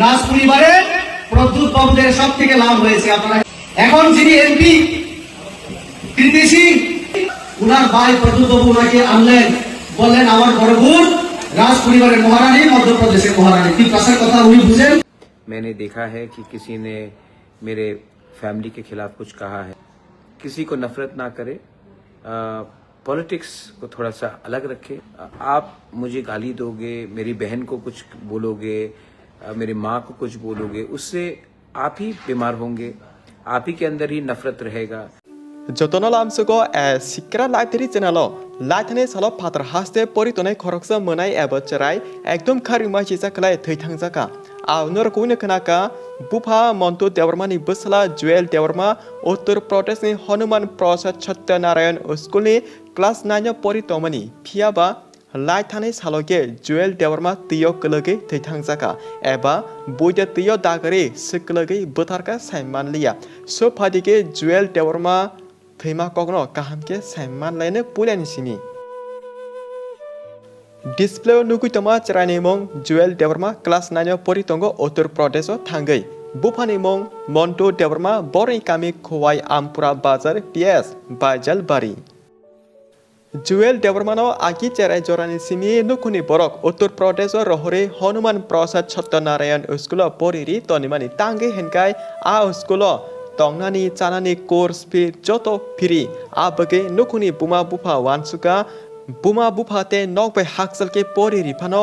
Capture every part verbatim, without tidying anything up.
রাজ পরিবারে প্রদ্যুৎ বাবুদের সব থেকে লাভ হয়েছে। আপনারা এখন যিনি এমপি কৃতি সিং, ওনার ভাই প্রদ্যুৎ বাবু ওনাকে আনলেন, বললেন, "আমার বড় বোন রাজ পরিবারের মহারানী, মধ্যপ্রদেশের মহারানী।" তিপ্রাসার কথা উনি বুঝেন। मैंने देखा है कि किसी ने मेरे फैमिली के खिलाफ कुछ कहा है। किसी को नफरत ना करें। पॉलिटिक्स को थोड़ा सा अलग रखें। आप मुझे गाली दोगे, मेरी बहन को कुछ बोलोगे, मेरी माँ को कुछ बोलोगे, उससे आप ही बीमार होंगे। आप ही के अंदर ही नफरत रहेगा। Jotono lamsugo a sikra library channel o laithani salo phatar haste pori tonai khoroksa mwnai ebo chwrai ekdom kharwi machisa khlai thwi thangjakha. Ao norok uino khnakha bupha Montu Debbarma ni bwsla Joel Debbarma Uttar Pradesh ni Hanuman Prasad Satya Narayan school ni class nine o pori tongmani, phiyaba lai thani salo khe Joel Debbarma twi o kwlwgwi thwi thangjakha eba buida twi o dagari swk kwlwgwi bwtharkha sai manliya. Swk phaidi khe Joel Debbarma thwima kokno kaham khe sai manlaino puilani simi. Display o nugwi tongma chwraini mung Joel Debbarma class nine o pori tongo Uttar Pradesh o thangwi. Buphani mung Montu Debbarma borni kami Khowai Ampura Bazar P S Baijalbari. Joel Debbarmano agi cherai jorani simi nukhuni borok Uttar Pradesh o rohorwi Hanuman Prasad Satyanarayan school o poriri tonimani tangwi hinkai a school o tongnani chanani course fee joto free. A bagwi nukhuni buma bupha wansukha. Buma bupha tei nok bai hakchal khe pori ri phano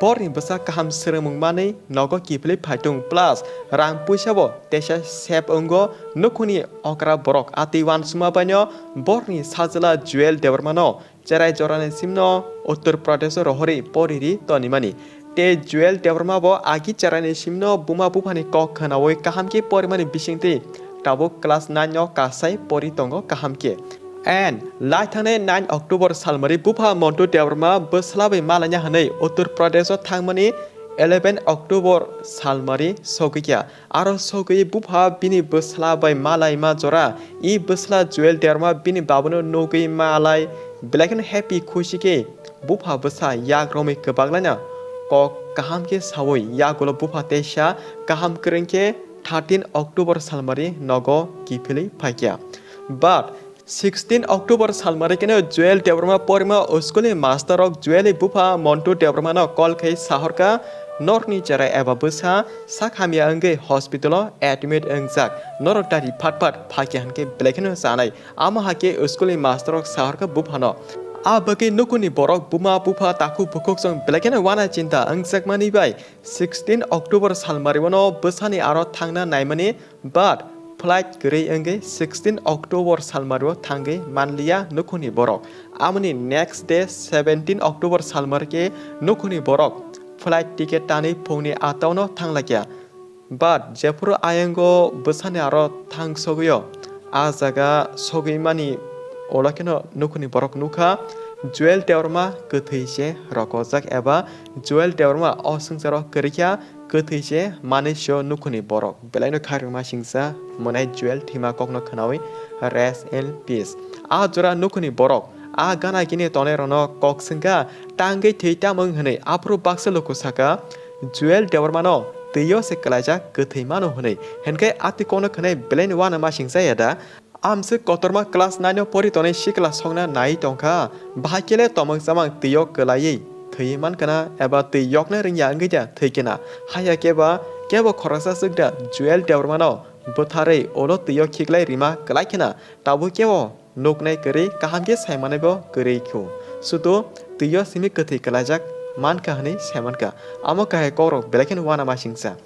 borni bwsa kaham swrwngmung manwi nogo kiphilwi phaitung plus rang puisa bo teisa sep wngo. Nukhuni okra borok atwi wansukma baino borni sajla Joel Debbarmano cherai jorani simno Uttar Pradesh o rohorwi pori ri tonimani. Tei Joel Debbarma bo agi cheraini simno buma buphani kok khwnawi kaham khe porimani bisingtwi tabuk class nine o kasai pori tongo kaham khe. And lai thangnai nine October salmari bupha Montu Debbarma bwsla bai malaina hwnwi Uttar Pradesh o thangmani eleven October salmari sogwi kha. Aro sogwi bupha bini bwsla bai malaima jora. I bwsla Joel Debbarma bini babuno nugwi malai belai kheno happy khushi khe bupha bwsa yak romwi kwbaklaina kok kaham khe saui yagulo bupha teisa kaham kwrwng khe thirteen October salmari nogo kiphilwi phaikha. But sixteen October salmari kheno Joel Debbarma porima school ni master rok Joel ni bupha Montu Debbarma no call khai sahorkha norokni chera eba bwsa sak hamya wngwi hospital o admit wngjak, norok dari phat phat phaikha hinkhe belai kheno chanai. Amo hakhe school ni master rok sahorkha buphano. A bagwi nukhuni borok buma bupha takhuk bukhuk chwng belai kheno wana chinta wngjakmani bai sixteen October salmari bono bwsani aro thangna naimani but flight kwrwi wngwi sixteen October salmari o thangwi manliya nukhuni borok. Amoni next day seventeen October salmari khe nukhuni borok flight ticket tanwi phungni atauno thanglaikha. But jephuru ayango bwsani aro thang sogwio, a jaga sogwimani ulo kheno nukhuni borok nukha Joel Debbarma kwthwi se rokojak eba Joel Debbarma o swngcharo kwrwikha kwthwi se manwi sio nukhuni borok. Belaino kharwima singsa mwnai Joel thwima kokno khwnawi rest in peace. A jora nukhuni borok a gana gini tongnai rokno kok swngkha tangwi thwi tamung hwnwi aphuru baksa luku saka Joel Debbarmano twiyo se kwlaijak kwthwi mano hwnwi. Hinkhe a twi kokno khwnai belaino uanamasingcha ya da? Amswk kotorma class nine o pori tonwi sikla songna naiwi tongkha. Bahai khe le tomong chamang twiyo kwlaiwi thwiwi mankha na eba twi yokna rwngya wngwi da thwikhe na? Haiya khe ba kebo khoroksa swk da Joel Debbarmano bwtharwi ulo twiyo khiklai rima kwlai khe na? Tabuk kebo nuknai kwrwi kaham khe saimanaibo kwrwi kho. Sudu twiyo simi kwthwi kwlaijak mankha hwnwi saimankha. Amo kahai kokrok belai kheno uanamasingcha.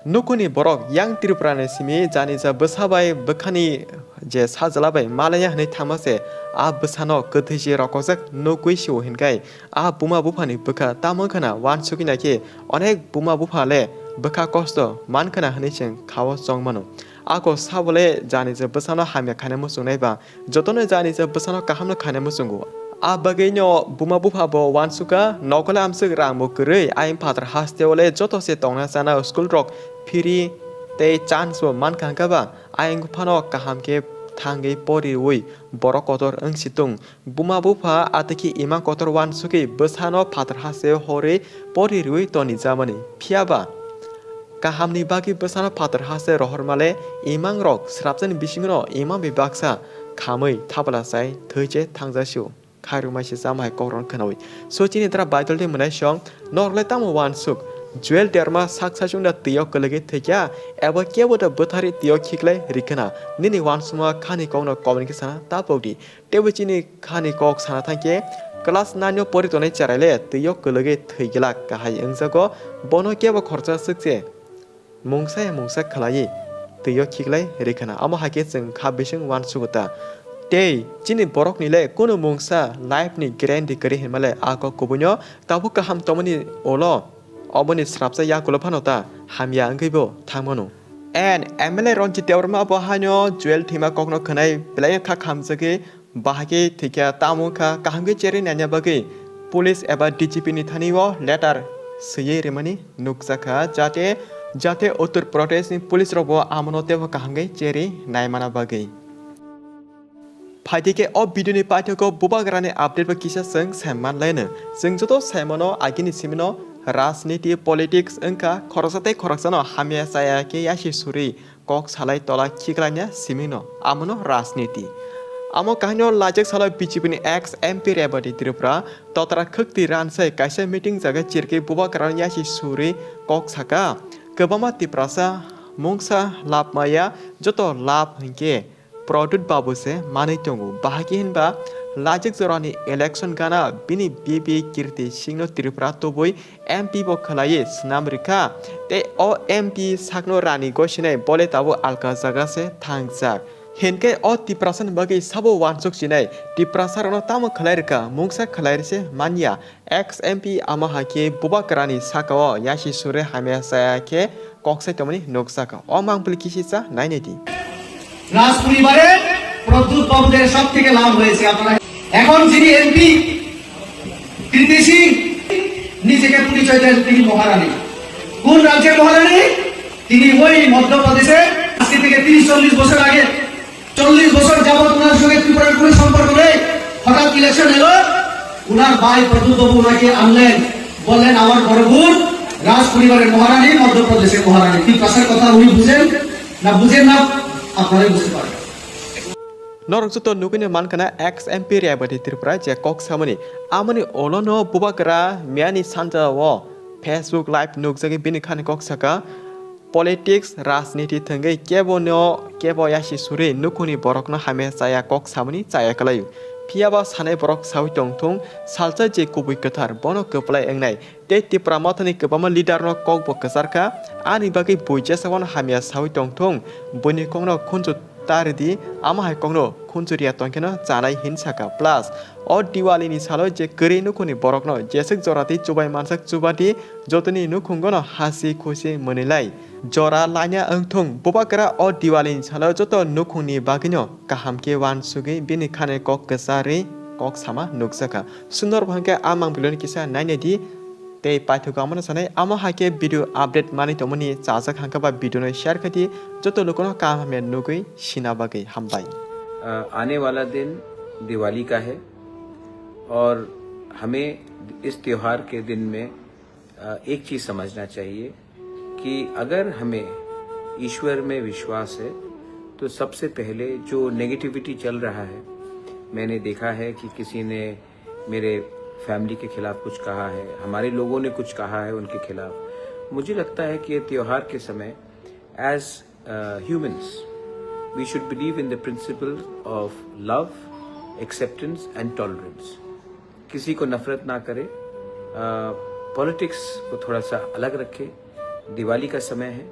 Nukhuni borok yang Tripura ni simi janija bwsa bai bwkhani je sajla bai malaya hwnwi thangma se a bwsano kwthwi se rokojak nukgwi sio hinkhai a buma buphani bwkha tamo wngkhana uansukgwi naikhe onek buma bupha le bwkha kosto mankhana hwnwi chwng khao chongmano. Ako sabo le janija bwsano hamya khaina muchungnai ba Jotono janija bwsano kahamno khaina muchungo. A bagwino buma bupha bo uansukha, nogo le amswk rang bo kwrwi, ayang phatar haste o le joto se tongna chana school rok free tei chance bo mankha hwnkha ba, ayang phano kaham khe thangwi pori rwui borok kotor wngsi tung. Buma bupha atwkhe imang kotor uansukgwi bwsano phatar haste o horwi pori rwui toni jamani. Phiya ba? Kahamni bagwi bwsano phatar ha se rohormale, imangrok srapjani bisingono imang bai baksa khamwi thabla chai thwi che thangjasio. Khairokmai se chama hai kokrok khwnawi. So chini dra Baidol de mwnai song, norok le tamo wansuk? Joel Derma sak sachung da twi o kwlwgwi thwikya, eba kebo da bwthari twi o khiklai rikha na? Nini wansukma khani kokno comment khe sana ta pokdi. Teibo chini khani kok sana thangkhe, class nine o pori tongnai cherai le twi o kwlwgwi thwi glak kahai wngjago, bono kebo khoroksa swk se. Mungsa ya mungsa khlaiwi twi o khiklai rikha na, amo hai khe chwng kha bising uansugo ta. Tei chini borokni le kunu mungsa life ni guarantee kwrwi hinma le a kok kubui no tabuk kaham tongmani ulo oboni srapsa yakulo phano ta hamya wngwi bo thang mano. And M L A Ranjit Debbarma bo haino Joel thwima kokno khwnai belai kha khamjagwi bahai khe thwikha, tamo wngkha kaham khe cherwi naina bagwi police eba D G P ni thani o letter swiwi rimani nukjakha, jate jate Uttar Pradesh ni police rok bo amono teibo kaham khe cherwi naimana bagwi. Phaidi khe o video ni paithago bubagrani update bo kisa chwng sai manlaino. Chwng joto saimano agini simino rajniti politics wngkha, khoroksa tei khoroksano hamya chaya khe yasi suri kok salai tola khiklaina simino, amono rajniti. Amo kahino lajak salo B J P ni ex M P Rebati Tripura totra khwkti ransai kaisa meeting jaga chirki bubagrani yasi suri kok saka, kwbangma Tiprasa mungsa lab maya, joto lab hinkhe Pradyut Babu se manwi tongo. Bahai khe hinba lajak jorani election gana bini B P Kirti Singh no Tripura tubui M P bo khwlaiwi swnam rikha, tei o M P sakno rani gosinai bole tabuk alka jaga se thangjak. Hinkhe o Tiprasani bagwi sabo wansuk sinai, Tiprasarokno tamo khwlai rwkha, mungsa khwlai se manya. Ex M P amo hai khe bubagrani sakao yasi suri hamya chaya khe kok sai tongmani nukjakha. O mangpili kisi cha nainai di. রাজ পরিবারে প্রদ্যুৎ বাবুদের সব থেকে লাভ হয়েছে। আপনারা এখন যিনি এমপি কৃতি সিং নিজেকে পরিচয় দেন তিনি মহারানী। কোন রাজ্যের মহারানী? তিনি ওই মধ্যপ্রদেশে আজকে থেকে তিরিশ চল্লিশ বছর আগে, চল্লিশ বছর যাবত ওনার সঙ্গে ত্রিপুরার কোনো সম্পর্ক নেই। হঠাৎ ইলেকশন এলো, ওনার ভাই প্রদ্যুৎ বাবু ওনাকে আনলেন, বললেন আমার বড় বোন রাজ পরিবারের মহারানী, মধ্যপ্রদেশের মহারানী। তিপ্রাসার কথা উনি বুঝেন না বুঝেন না, আপনারাই বুঝতে পারেন। Norok joto nugwino mankha na ex M P Rebati Tripura je kok samani, amoni olono bubagra miyani sanja o Facebook live nukjagwi bini khani kok saka, politics, rajniti thwngwi kebo no kebo yasi suri nukhungni borokno hamya chaya kok samani chaya kwlaio. Phiyaba sanai borok sawi tongthung, salsa je kubui kwthar bono kwplai wngnai. Tei Tipra Mothani kwbangma leader no kok bo kwchar kha, ani bagwi bui jesa wano hamya sawi tongthung, buini kokno khunju ta ridi, amo hai kokno khunju riya tongkheno chanai hin saka. Plus, o Diwali ni salo je kwrwi nukhungni borokno jeswk jora tei chubai mansak chubadi, jotoni nukhungono hasi khusi mwnwilai jora laina wngthung. Bubagra o Diwali ni salo joto nukhungni bagwino kaham khe uansugwi bini khani kok kwcharwi kok sama nukjakha. Sundor bo hwnkhe a mangpiloni kisa nainai di. Tei paithago amano sanai, amo hai khe video update manwi tongmani chajak hangkha ba video no share khai di, joto lukuno kaham hamya nugwi sina bagwi hambai. अ, आने वाला दिन दिवाली का है और हमें इस त्योहार के दिन में अ, एक चीज़ समझना चाहिए कि अगर हमें ईश्वर में विश्वास है तो सबसे पहले जो नेगेटिविटी चल रहा है, मैंने देखा है कि किसी ने मेरे फैमिली के खिलाफ कुछ कहा है, हमारे लोगों ने कुछ कहा है उनके खिलाफ। मुझे लगता है कि ये त्यौहार के समय as humans we should believe in the principle of love, acceptance and tolerance। किसी को नफरत ना करें। पॉलिटिक्स को थोड़ा सा अलग रखें। दिवाली का समय है,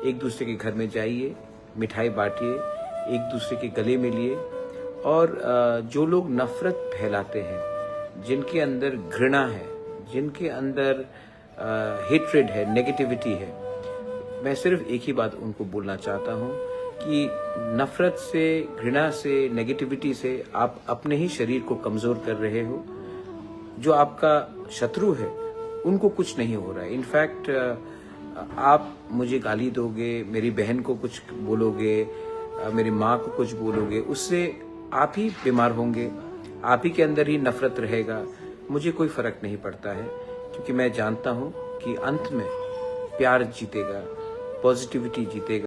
एक दूसरे के घर में जाइए, मिठाई बांटिए, एक दूसरे के गले मिलिए। और अ, जो लोग नफरत फैलाते हैं, जिनके अंदर घृणा है, जिनके अंदर हेट्रेड है, नेगेटिविटी है, मैं सिर्फ एक ही बात उनको बोलना चाहता हूँ कि नफरत से, घृणा से, नेगेटिविटी से आप अपने ही शरीर को कमज़ोर कर रहे हो। जो आपका शत्रु है, उनको कुछ नहीं हो रहा है। इनफैक्ट आप मुझे गाली दोगे, मेरी बहन को कुछ बोलोगे, अ, मेरी माँ को कुछ बोलोगे, उससे आप ही बीमार होंगे, आप ही के अंदर ही नफरत रहेगा। मुझे कोई फ़र्क नहीं पड़ता है, क्योंकि मैं जानता हूँ कि अंत में प्यार जीतेगा। Positivity jite